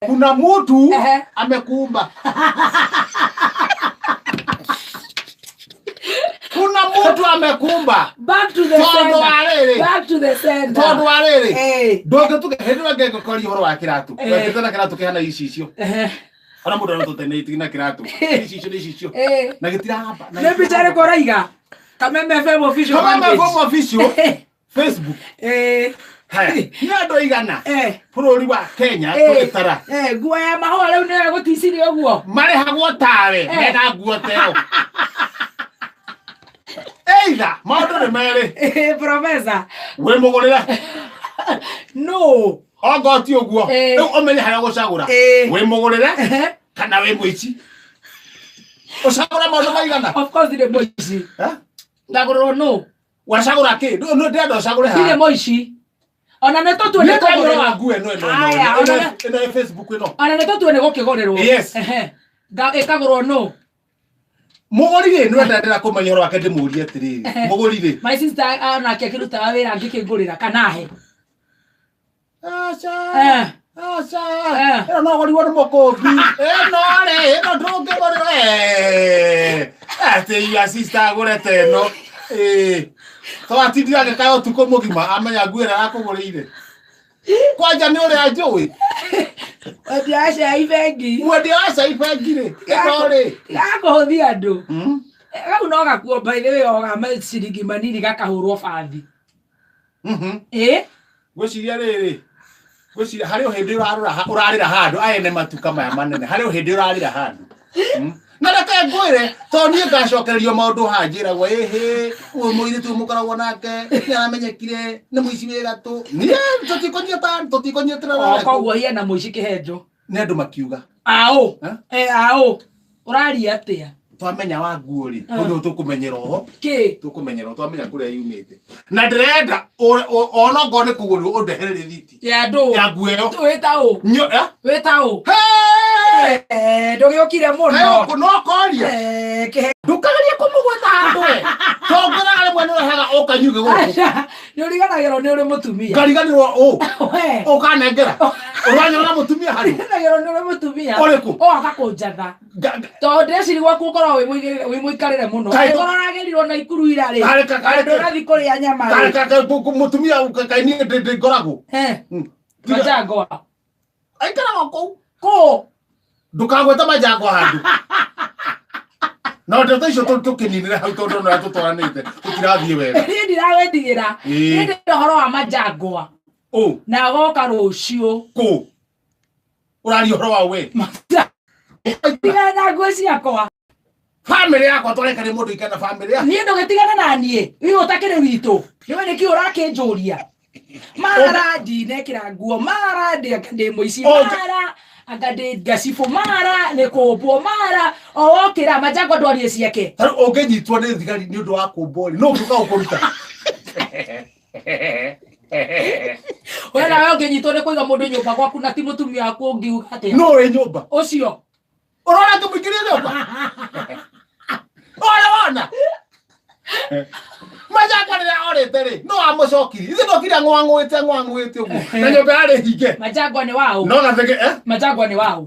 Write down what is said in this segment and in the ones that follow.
Kuna mtu Ehe. amekuumba. Kuna mtu amekuumba. Back to the Tondũ sender. wa rĩrĩ. Back to the sender. Tondũ wa rĩrĩ. Eh. Ndũngĩtuge hĩndĩ ĩrĩa ngĩkoria ũhoro wa kĩratũ. Eh. Wekĩte na kĩratũ kĩhana icicio. Ehe. Ona mũndũ arutũte nĩ na kĩratũ. Icicio nĩ icicio. Eh. Na gĩtirahamba. na Nĩ mbica ĩrĩkũ ũraiga? Kameme FM official Kameme fanpage. FM official Facebook. Eh. Haya, nĩ andũ aigana Eh. bũrũri wa Kenya Eh. tũgĩtara Eh, nguo ya mahũa rĩu nĩyo ĩgũticirie ũguo. marĩhagwo tawe Eh. mena nguo teo. Either maũndũ nĩ merĩ Eh, Professor. wĩ mũgũrĩre No. ongo ti ũguo Eh. rĩu ũmenye harĩa ũgũcagũra Eh. wĩ mũgũrĩre Ehe. kana wĩ mũici ũcagũra maũndũ maigana Of course ndirĩ mũici. Eh? Ndagũrĩrwo nũ? Wacagũra kĩ? Ndĩrenda ũcagũre Ndirĩ haha. mũici. Ona nĩ tũtue nĩ Nĩ ndĩraigua kũgũrĩrwo. wa nguo ĩno ĩno ĩno Aya, ĩno ona- ĩno ĩ Facebook ĩno. Ona nĩ tũtue nĩ gũkĩgũrĩrwo. Yes. Ehe. Ĩkagũrwo nũ? Mũgũri rĩ nĩ ndendera kũmenya ũhoro wake ndĩmũrie atĩrĩrĩ mũgũri rĩ My sister onake akĩrutaga wĩra angĩkĩngũrĩra kana he. Aca. Eh. Aca. Eh. Ĩno no ũgũrirwo nĩ mũkũmbi. Ĩno rĩ, ĩno ndũngĩgũrĩrwo. Eh. Atĩ your sister agũre ta ĩno. Ĩĩ. To atindire agĩkaya ũtukũ mũgima amenya nguo ĩrĩa arakũgũrĩire. Kwanja nĩ ũrĩa njũĩ. Wendia wa cai bengi. Mwendia wa cai bengi rĩ. Ĩno rĩ. Gakũhũthia andũ. Mm. Kau no gakuo by the way o ga ciringi manini gakahũrwo bathi. Mhm. Ĩ? Ngwĩciria rĩrĩ. Ngwĩciria harĩ o hĩndĩ ũrarora ũrarĩra handũ aya nĩ matuka maya manene harĩ o hĩndĩ ũrarĩra handũ. Na reke ngwĩre tondũ niĩ ngacokererio maũndũ haha njĩragwo ĩhĩ ũyũ mũirĩtu ũyũ mũkoragwo nake nĩ aramenyekire nĩ mũici wĩ gatũ. Niĩ tũtikũnyitĩra O koguo hiena mũici kĩhenjo. Nĩ andũ makiuga. Aũ. Eh? Eh aũ. Ũraria atĩa? Twamenya wa nguo rĩ, kũu nĩho tũkũmenyera oho. Kĩ? Tũkũmenyera twamenya kũrĩa yumĩte. Na ndĩrenda ona okorwo nĩ kũgũrĩrwo ũndehere rĩthiti Ya ndũ. ya nguo ĩyo. Wĩta ũ? Nyo, eh? Wĩta ũ? Hey! Eh, ndũgĩũkire mũno. Kaĩ no koria. Eh, kĩhe Ndũkagerie kũmũgweta handũ we. Tongeraga rĩmwe nĩ ũrehaga ũkanyuge gũkũ. Aca, nĩ ũriganagĩrwo nĩ ũrĩ mũtumia. Ngariganĩrwo ũ. We. Ũkanengera. Ũranyona na mũtumia harĩ. Ũriganagĩrwo nĩ ũrĩ mũtumia. Ũrĩkũ? Ũgoka kũnjatha. Tondũ ndĩreciria gwaku ũkoragwo wĩ mũikarĩre mũno. Kaĩ- Angĩkorwo ũragĩrirwo na ikuru ira rĩ. Karĩ ka- karĩ Andũ ũrathiĩ kũrĩa nyama rĩ. Mũtumia kaĩ niĩ ndĩ ngoragwo. Eh, Mm. Tiga- Majangwa. Aikaraga kũu. Kũ? Ndũkagwete majangwa handũ. Na ndeto icio tũkĩninĩre hau tondũ no tũtwaranĩte tũtirathiĩ wega. Niĩ ndiragwĩtigĩra. Ĩĩ. Niĩ ndĩrenda ũhoro wa majangwa. Ũ Na agoka rũciũ. kũ? Ũraria ũhoro wa we. Tigana na nguo ciakwa. Famĩlĩ yakwa twareka nĩ mũndũ ikana famĩlĩ yakwa. Niĩ ndũgĩtigana na niĩ. Iwe ũtakĩrĩ witũ. Nĩwe nĩkĩ ũrakĩnjũria? Mara ndinekĩra nguo, mara ndĩ anga ndĩ mũici, mara anga ndĩ ngacibũ, mara nĩ kũmbwo, mara o wokĩra majangwa ndwarie ciake. Tarĩu ũngĩnyitwo nĩ thigari nĩ ũndũ wa kũmbwo rĩ, nũ ũngĩũka gũkũruta? We nawe ũngĩnyitwo nĩ kũiga mũndũ nyũmba gwaku na ti mũtumia waku ũngiuga atĩa? Nũ wĩ nyũmba? Ũcio. Ũrona ngĩmũingĩria nyũmba? Ũrĩa wona? Majangwa rĩrĩa orĩte rĩ, nũ wamũcokirie? Ithe ndokire ang'ũang'ũĩte ang'ũang'ũĩte ũguo. Na nyũmba yarĩ hinge. Majangwa nĩ waũ? No gathege, eh? Majangwa nĩ waũ?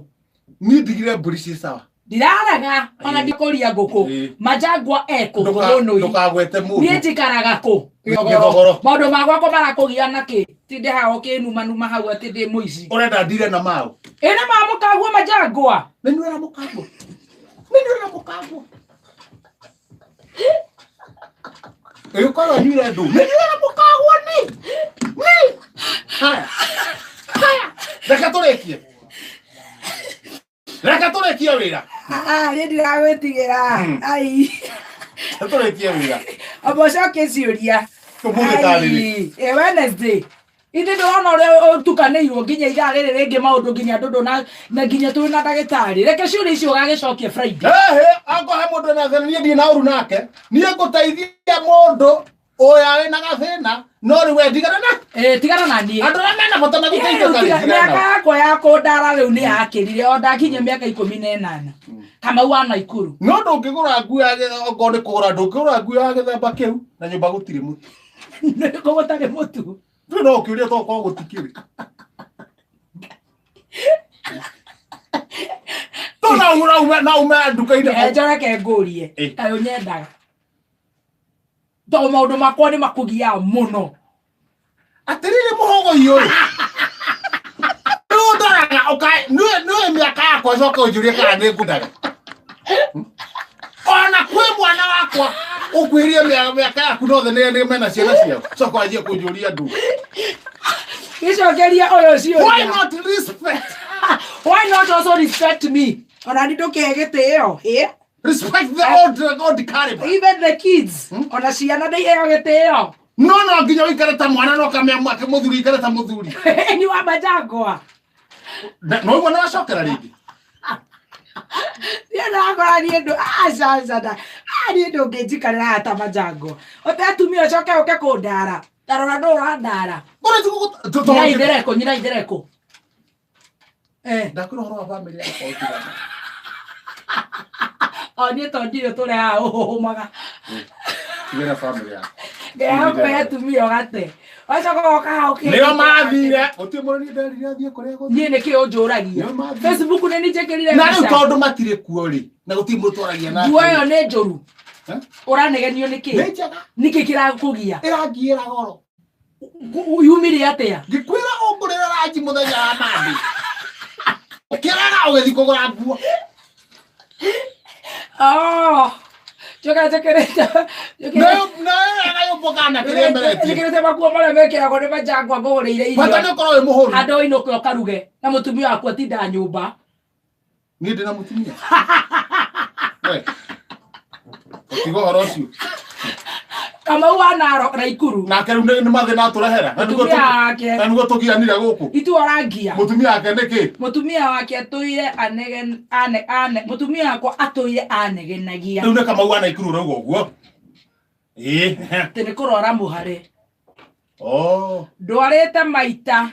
Niĩ ndigire mbũri ciĩ sawa. Ndiraraga ona ndikũria ngũkũ. Ĩĩ. Majangwa ekũ Rũnũi. Ndũkagwete mũndũ. Niĩ njikaraga kũ? Gĩthogoro. Maũndũ ma gwakwa marakũgia na kĩ? Tinde haha ũkĩnumanuma hau atĩ ndĩ mũici. Ũrenda ndire na maũ? Ĩ nĩ ma mũkaguo majangwa. Nĩ niĩ ũrĩa mũkagwo. Nĩ niĩ ũrĩa mũkagwo. Ĩgĩkorwo nyuire ndũ. Nĩ niĩ ũrĩa mũkagwo nĩ. Nĩ. Haya. Haya. Reke tũrĩkie. Reke tũrĩkie wĩra. Ah, niĩ ndiragwĩtigĩra. Ai. Reke tũrĩkie wĩra. Amba ũcokie ciũria. Ũmũthĩ tarĩ rĩ? Ai, ĩ Wednesday. Ithe ndĩrona ũrĩa ũtukanĩirwo nginya ithaa rĩrĩ rĩngĩ maũndũ nginya andũ ndũna na nginya twĩ na ndagĩtarĩ. Reke ciũria icio ũgagĩcokia Friday. Ehe, angorwo he mũndũ ena thĩna niĩ ndirĩ na ũru nake. Niĩ ngũteithia mũndũ ũyũ arĩ na gathĩna no rĩu we ndigana na Ĩ, tigana na niĩ. andũ arĩa mena bata na gũteithĩka rĩ, tigana Mĩaka nao. yakwa ya kũndara rĩu nĩ yakĩrire o ndakinyia mĩaka 18. Kamau wa Naikuru. No ndũngĩgũra nguo ya okorwo nĩ kũgũra ndũngĩgũra nguo ya gĩthemba kĩu na nyũmba gũtirĩ mũtu. Nĩkũ gũtarĩ mũtu? Ndũĩ no ũkĩũria tokorwo gũtikĩrĩ. No no ume nduka-inĩ. Njoreke ngũrie. Eh. Kaĩ ũnyendaga? Tondũ maũndũ makwa nĩ makũgiaga mũno. Atĩrĩrĩ mũhogoi ũyũ. Rĩu ndoraga ũka nĩwe mĩaka yakwa ũcoke ũnjũrie kana nĩ ngundaga. Ona kwĩ mwana wakwa ũkuhĩrie mĩaka yaku nothe nĩ mena ciana ciao. Coka wanjie kũnjũria ndu. Gĩcokeria ũyũ Why ciũria. not respect? Why not also respect me? Ona ni ndũkĩhe gĩtĩo. Eh? Respect the old caliber. Even the kids. Ona ciana nĩ iheo gĩtĩo. No no nginya ũikare ta mwana no kamĩa mwake mũthuri ikare ta mũthuri. Ni wa majangwa. No ũguo nĩ wacokera rĩngĩ. Niĩ ndakora niĩ ndũ aca aca nda niĩ ndũngĩnjikarĩra haha ta majangwa. Ũte atumia ũcoke ũke kũndara. Tarora ndũ ũrandara. Ũrĩa ti Nyina ithereko, nyina ithereko. Eh. Ndakwĩra ũhoro wa bamĩrĩ yakwa ũtigane. O niĩ to ndirĩ tũrĩ haha ũhũhũmaga. Tigana bamĩrĩ yakwa. Ngĩhakũhe atumia ũgate. Wacoka ũgoka haha ũkĩ. Nĩo mathire. Gũtirĩ mũrori nderire athiĩ kũrĩa gũthiĩ. Niĩ nĩkĩ ũnjũragia? Nĩo mathire. Facebook nĩ niĩ njĩkĩrire Na rĩu mbica. tondũ matirĩ kuo rĩ, na gũtirĩ mũndũ twaragia nake. Nguo ĩyo nĩ njũru. Eh? Ũranegenio nĩkĩ? Nĩ njega. Nĩkĩ kĩrakũgia? Ĩrangiĩra goro. Yumire atĩa? Ngĩkwĩra ũngũrĩre ranji mũthenya wa Monday. Ũkĩraga ũgĩthiĩ kũgũra nguo. Oh. Njoka njĩkĩrĩte. Nayo nayo kana kĩrĩa emeretie. Njĩkĩrĩte makuo marĩa mekĩragwo nĩ majangwa ngũgũrĩire Bata irio. nĩ ũkorwo wĩ mũhũnu. Handũ ũinũke ũkaruge na mũtumia waku atindaga nyũmba. Niĩ ndĩ na mũtumia. We. Ũtiga ũhoro ũcio. Kamau wa Narok na Ikuru. Nake rĩu nĩ mathĩna atũrehera. Na nĩguo Mũtumia wake. na nĩguo tũgianire gũkũ. Itua ũrangia. Mũtumia wake nĩkĩ? Mũtumia wake atũire anegen ane ane mũtumia wakwa atũire anegenagia. Rĩu nĩ Kamau wa Naikuru ũrauga ũguo. Ĩĩ. Atĩ nĩ kũrwara mũhare. Oh. Ndwarĩte maita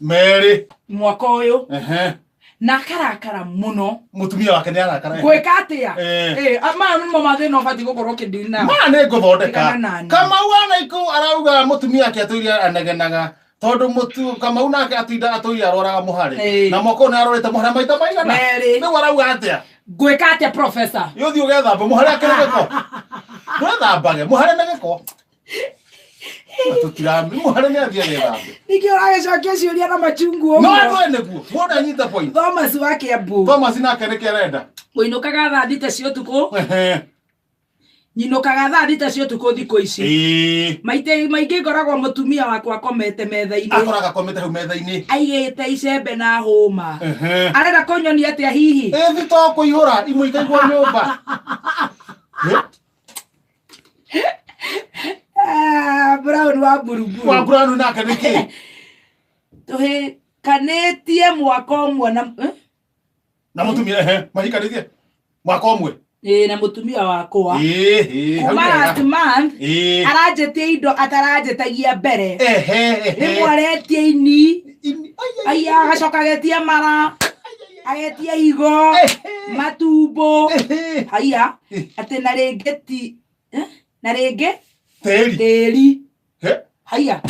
Merĩ. mwaka ũyũ Ehe. na akarakara mũno. Mũtumia wake nĩ arakara. Gwĩka atĩa? Eh. Eh, maya nĩmo mathĩna ũbatiĩ gũkorwo ũkĩndiri nao. Maya nĩ ngũthondeka. Tigana nani. Kamau wa Naikuru arauga mũtumia wake atũire anegenaga tondũ mũtu Kamau nake atinda atũire arwaraga mũhare. Ĩĩ. Na mwaka ũyũ nĩ arwarĩte mũhare maita maigana. Merĩ. Rĩu arauga atĩa? Ngwĩka atĩa professor? Yũthiĩ ũgethambe mũhare akĩrĩ gĩko. Ndwethambage mũhare nĩ gĩko. Na tũtirami mũhare nĩ athiĩ agethambe. Nĩkĩ ũragĩcokia ciũria na machungu No ũguo? andũ ene guo. Mũndũ anyita point. Thomas wa Kiambu. Thomas nake nĩkĩ arenda? Ũinũkaga thaa thita cia ũtukũ. Ehe. Nyinũkaga thaa thita cia ũtukũ thikũ ici. Ĩĩ. Maita maingĩ ngoragwo mũtumia wakwa akomete metha-inĩ. Akoraga akomete hau metha-inĩ. Aigĩte icembe na hũma. Ehe. Arenda kũnyonia atĩa hihi? Ĩ thito kũihũra imwe ikaigwo nyũmba. Eh? Ah, Brown wa buruburu. Wa Brown nake nĩkĩ? Tũhĩkanĩtie mwaka ũmwe na eh? Na mũtumia ehe mahikanĩtie mwaka ũmwe. Ĩĩ, na mũtumia wakwa. Ĩĩ ĩĩ hau Kuma wega. last month Ĩĩ. aranjĩtia indo ataranjĩtagia mbere. Ehe ehe. Rĩmwe aretia ini, Ini- ai, ai, aya agacoka agetia mara, agetia higo, Ehe. matumbo, Ehe. haiya Eh. atĩ na rĩngĩ ti eh? na rĩngĩ Tĩri. tĩri He. haiya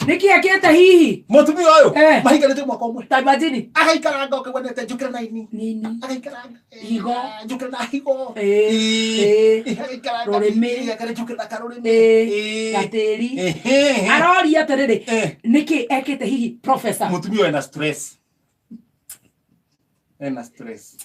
nĩkĩ ekĩte hihi Mũtumia ũyũ Eh. mahikanĩtie mwaka ũmwe. ta imagine Agaikaranga ũkaigua nĩte njũkĩra na ini. nini Agaikaranga. Higo. Njũkĩra na higo. Ĩĩ. Ĩĩ. Ĩĩ. Agaikaranga. Rũrĩmĩ. Ĩĩ, akare njũkĩra na karũrĩmĩ. Ĩĩ. Ĩĩ. gatĩri Ehe. aroria atĩrĩrĩ Eh. nĩkĩ ekĩte hihi professor Mũtumia ũyũ ena stress. Ena stress.